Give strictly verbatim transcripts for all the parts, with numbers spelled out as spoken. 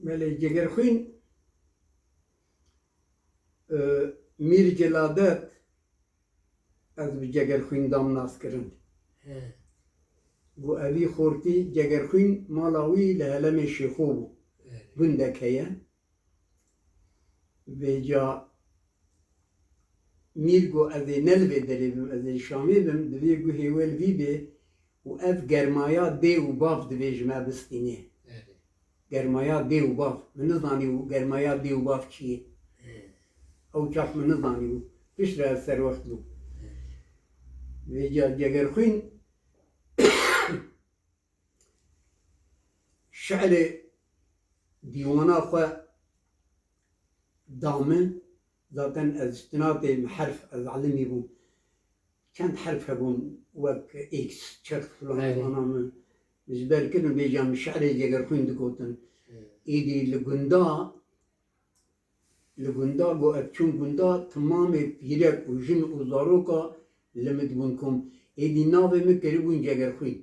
Belê Cegerxwîn, e, Mîr Celadet, ez bi Cegerxwîn dam naskirin. He. Got evî xortî Cegerxwîn mala wî li Helemê Şêxo bû. Belê. Gundek heye. Vêca Mîr got, "Ez ê ne li vê derê bim, ez ê li Şamê bim, divê guhê we li vî bê û ev germaya dê û bav divê ji me bistînê." Erê. Germaya dê û bav. Min nizanîbû germaya dê û bav çi ye. Erê. Ew çax min nizanîbû. Piştre ez serwext bûm. Erê. Vêca Cegerxwîn şi'rê dîwana xwe da min, zaten ez ji tinatê min herf, ez elimî bûm. Çend herf hebûn, wek X, çext filan, Belê. Vana min ji ber kirin, vêca min şi'rê Cegerxwîn digotin. Evet. Êdî li gunda Li gunda got, ez çûm gunda, timamê pîrek û jin û zaroka li min dibûn kom. Êdî navê min kiribûn Cegerxwîn.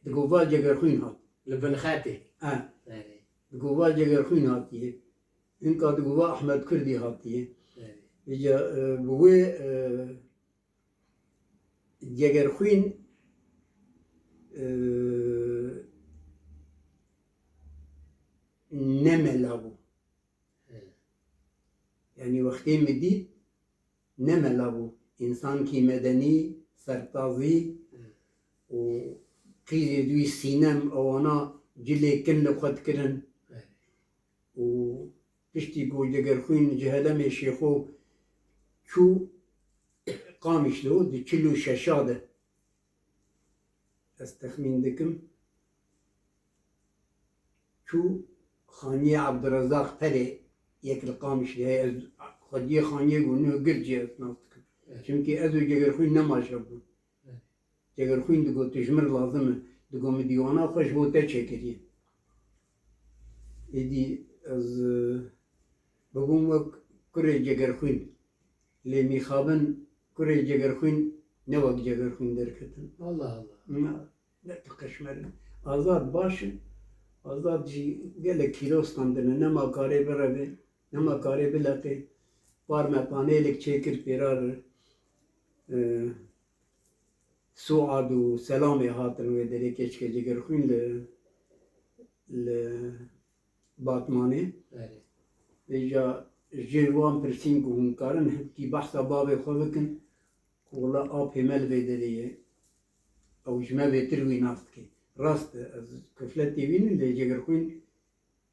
Digot, "Va Cegerxwîn hat." Li bin xetê. E. Erê. Digot, "Va Cegerxwîn hatiye." Hinka digot, "Va Ahmet Kurdî hatiye." Erê. Vêca, e, bi wê, e, Cegerxwîn, e, ne mela bû. He. Yanî wextê min dît, ne mela bû. Însankî medenî, sertazî He. û qîzê dûî Sînem, ewana cilê kin li xwe dikirin. He. Û piştî ku Cegerxwîn ji Helemê Şêxo çû Qamişlo di çil û şeşa de, ez texmîn dikim, çû Xaniyê Ebdurezaq Perê, yek li Qamişlê heye, ez xwediyê Xaniyê ku nû gir jî ez nas dikim. Evet. Çimkî ez û Cegerxwîn nema şev bûn. Evet. Cegerxwîn digot, "Tu ji min re lazim e." Digot, "Min dîwana xwe ji bo te çêkiriye." Êdî ez, e, bibûm wek kurê Cegerxwîn. Lê mîxabin kurê Cegerxwîn ne wek Cegerxwîn derketin. Allah Allah. Na, ne tu qeşmer in. Azad baş in. Azad jî gelek kîlo standine. Nema karê bireve, nema karê bileqê. Par me panêlik çêkir pêrar, e, Suad û Selamê hatin wê derê keçikê Cegerxwîn li, li Batmanê. Erê. Vêca ji wan pirsîn ku hûn karin hevkî behsa bavê xwe bikin, ku wela apê me li vê derê ye. Ew ji me bêtir wî nas dike. Rast e, ez kufletê wî nim lê Cegerxwîn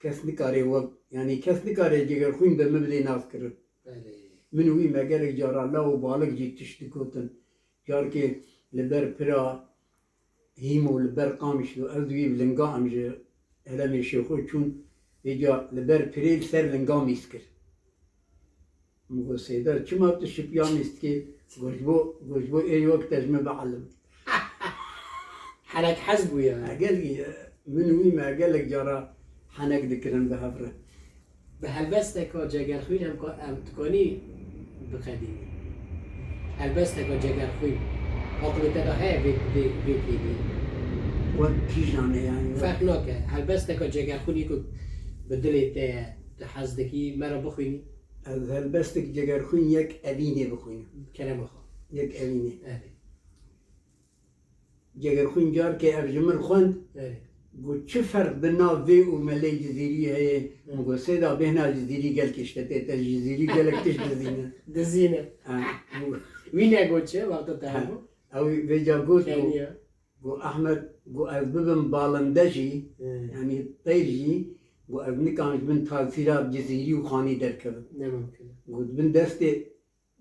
kes nikare wek, yanî kes nikare Cegerxwîn be min bidê nas kirin. Belê. Min û wî me gelek cara law û balik jî tişt digotin. Carkê li ber pira Hîmo li ber Qamişlo, ez û wî bi linga em ji Helemê Şêxo çûn, vêca li ber pirê li ser linga mîz kir. Min got, "Seyda, çima tu şipiya mîz dikê?" Got, "Ji bo, got, ji bo ê wek te ji min bielim." Henek hez bûye. Gelkî, min û wî me gelek cara henek dikirin bi hev re. Bi helbesteka Cegerxwîn em ka-, em dikanî biqedînî. Helbesteka Cegerxwîn. Aqilê te de heye vê, vê, vê kêliyê? Wek kîjan e yani? Ferq nake. Helbesteka Cegerxwînî ku bi dilê te ye, tu hez dikî, me re bixwînî. Ez helbestek Cegerxwîn yek evînê bixwînim. Kerema xwe. Yek evînê. Erê. Cegerxwîn carkê ev ji min xwend, Erê. Got, "Çi ferq di nav vê û Melê Cizîrî heye?" Hı. Min got, "Seyda bêhna Cizîrî gelkî ştetê te, Cizîrî gelek tişt dizîne." Dizîne. Ha, got, Wî negot çi, wexta te ha, hebû? Ew vêca got, got, Keniya. Got, "Ahmet, got, ez bibim balinde jî, Hı. yanî teyr jî, got, ez nikan ji bin tasîra Cizîrî û Xanî derkevim." Ne mumkin. Got, "Bin destê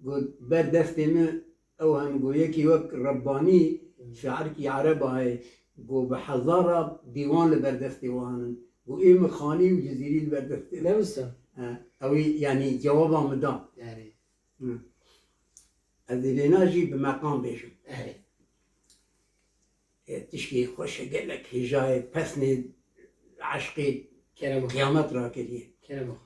Got, ber destê min ew hene, got, yekî wek Rebbanî, şairkî ereba heye, got, bi hezara dîwan li ber destê wan hene. Got, ê min Xanî û Cizîrî li ber destê min. Ne wisa? He, ew ê, yanî cewaba min da. Erê. Hı. Ez ê vêna jî bi meqam bêjim. Erê. Ê, tişkî xweş e, gelek hêja ye, pesnê eşqê Kerem. Qiyamet rakiriye. Kerem.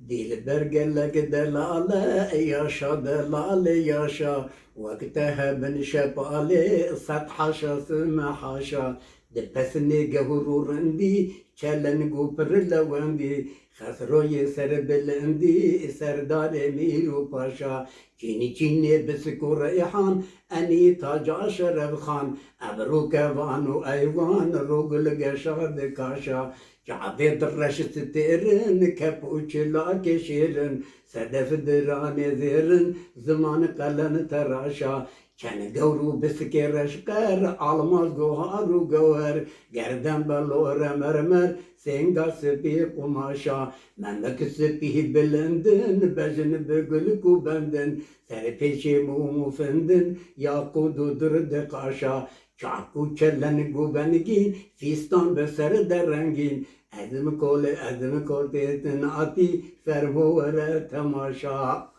Dilber gelek delale, ey yaşa delale yaşa, wek te hebin şepale, sed haşa sime haşa, Di pesinê gehûr û rindî, çeleng û pir lewendî, Xesroyê serbilindî, serdarê mîr û paşa, çînî çînê bisk û reyhan, enî taca Şerefxan, ebru kevan û eywan, rûgul geşa dikaşa, çavê direş stêrin, kep û çilakê şêrin, sedef diranê zêrin, ziman qelen teraşa, Çend gewr û bisikê reşqer, almaz, gohar û gewer, gerden belore mermer, sênga spî qumaşa, memik spî bilindin, bejin bi gulk û bendin, serpêçê mûm û findin, yaqûd û dur diqaşa, çak û çeleng û bengîn, fîstan bi ser de rengîn, ezim kol, ezim kol têtin atî, fermo were temaşa.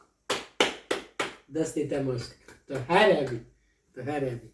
Destê te maç dikim. Tu her hebî. Tu her hebî.